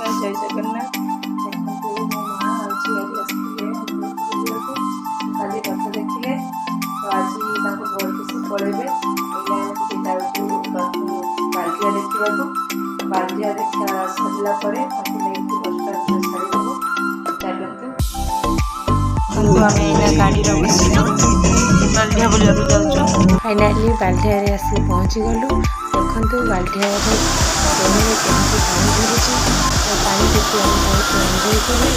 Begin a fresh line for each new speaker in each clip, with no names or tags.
ନମସ୍କାର, ଜୟ ଜଗନ୍ନାଥ। ଦେଖନ୍ତୁ, ମୋ ମା ଆଉ ଝିଆରୀ ଆସିଥିଲେ ବୁଲିବାକୁ। କାଲି ରଥ ଦେଖିଲେ, ତ ଆଜି ତାଙ୍କ ଘରକୁ ସେ ପଳେଇବେ। ଏଇଲେ ଆମେ ଟିକେ ଯାଉଛୁ ରଥ ବାଲଦିଆ ଦେଖିବାକୁ। ବାଲଦିଆ ଦେଖା ସରିଲା ପରେ ତାଙ୍କୁ ନେଇକି ବସଷ୍ଟାଣ୍ଡରେ ଛାଡ଼ିଦେବୁ। ଚାଲନ୍ତୁ।
କିନ୍ତୁ ଆମେ ଏଇନା ଗାଡ଼ିରେ ବସିଛୁ, ବାଲଦିଆ ବୁଲିବାକୁ ଯାଉଛୁ।
ଫାଇନାଲି ବାଲଧିଆରେ ଆସି ପହଞ୍ଚିଗଲୁ। ଦେଖନ୍ତୁ, ବାଲଧିଆରେ ଡ୍ୟାମ୍ରେ କେମିତି ପାଣି ଝରୁଛି। ତ ପାଣି ଦେଖି ଆମେ ବହୁତ ଏନ୍ଜୟ କଲୁ।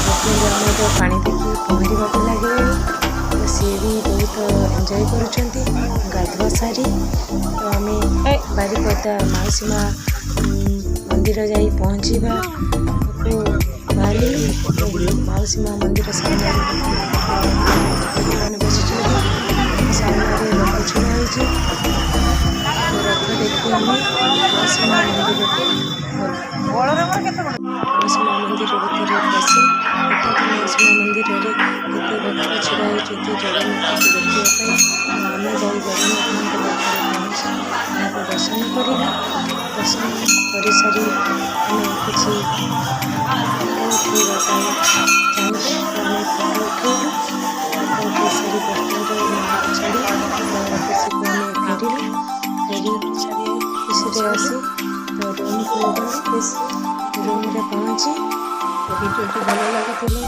ହଜବେଣ୍ଡ ଆମର ପାଣି ଦେଖି ପହଁରିବାକୁ ଲାଗିଲେଣି, ତ ସିଏ ବି ବହୁତ ଏନ୍ଜୟ କରୁଛନ୍ତି ଗାଧୁଆ ସାରି। ତ ଆମେ ବାରିପଦା ମାଉସୀ ମା ମନ୍ଦିର ଯାଇ ପହଞ୍ଚିବାକୁ ବାହାରିଲୁ। ମାଉସୀ ମା ମନ୍ଦିର ସାମ୍ନାରେ ଲୋକମାନେ ବସିଛନ୍ତି, ସାମ୍ନାରେ ରଥ ଛିଡ଼ା ହେଇଛି। ରଥ ଦେଖି ଆମେ ମାଉସୀ ମା ମନ୍ଦିରକୁ ଗଲୁ। ମାଉସୀ ମା ମନ୍ଦିର ଭିତରେ ପଶି ଦେଖନ୍ତୁ, ମାଉସୀ ମା ମନ୍ଦିରରେ କେତେ ଭକ୍ତ ଛିଡ଼ା ହେଇଛନ୍ତି ଜଗନ୍ନାଥଙ୍କୁ ଦେଖିବା ପାଇଁ। ଆଉ ଆମେ ଯାଇ ଜଗନ୍ନାଥଙ୍କ ପାଖରେ ପହଞ୍ଚି ତାଙ୍କୁ ଦର୍ଶନ କରିଲୁ। ଦର୍ଶନ କରିସାରି ଆମେ କିଛି ଫଟୋ ଉଠେଇବା ପାଇଁ ଚାହିଁଲୁ, ତ ଆମେ ଫଟୋ ଉଠେଇଲୁ। ଫଟୋ ଉଠେଇ ସାରି ବସଷ୍ଟାଣ୍ଡରେ ମାଆକୁ ଛାଡ଼ି ଅଫିସକୁ ଆମେ ଫେରିଲୁ। ଫେରି ଖୁସିରେ ଆସି ତ ରୁମ୍କୁ ଗଲୁ। ରୁମ୍ରେ ପହଞ୍ଚି
ଭିଡ଼ିଓଟି ଭଲ ଲାଗୁଥିଲେ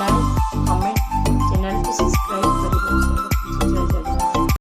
ଲାଇକ୍, କମେଣ୍ଟ, ଚ୍ୟାନେଲକୁ ସବସ୍କ୍ରାଇବ୍।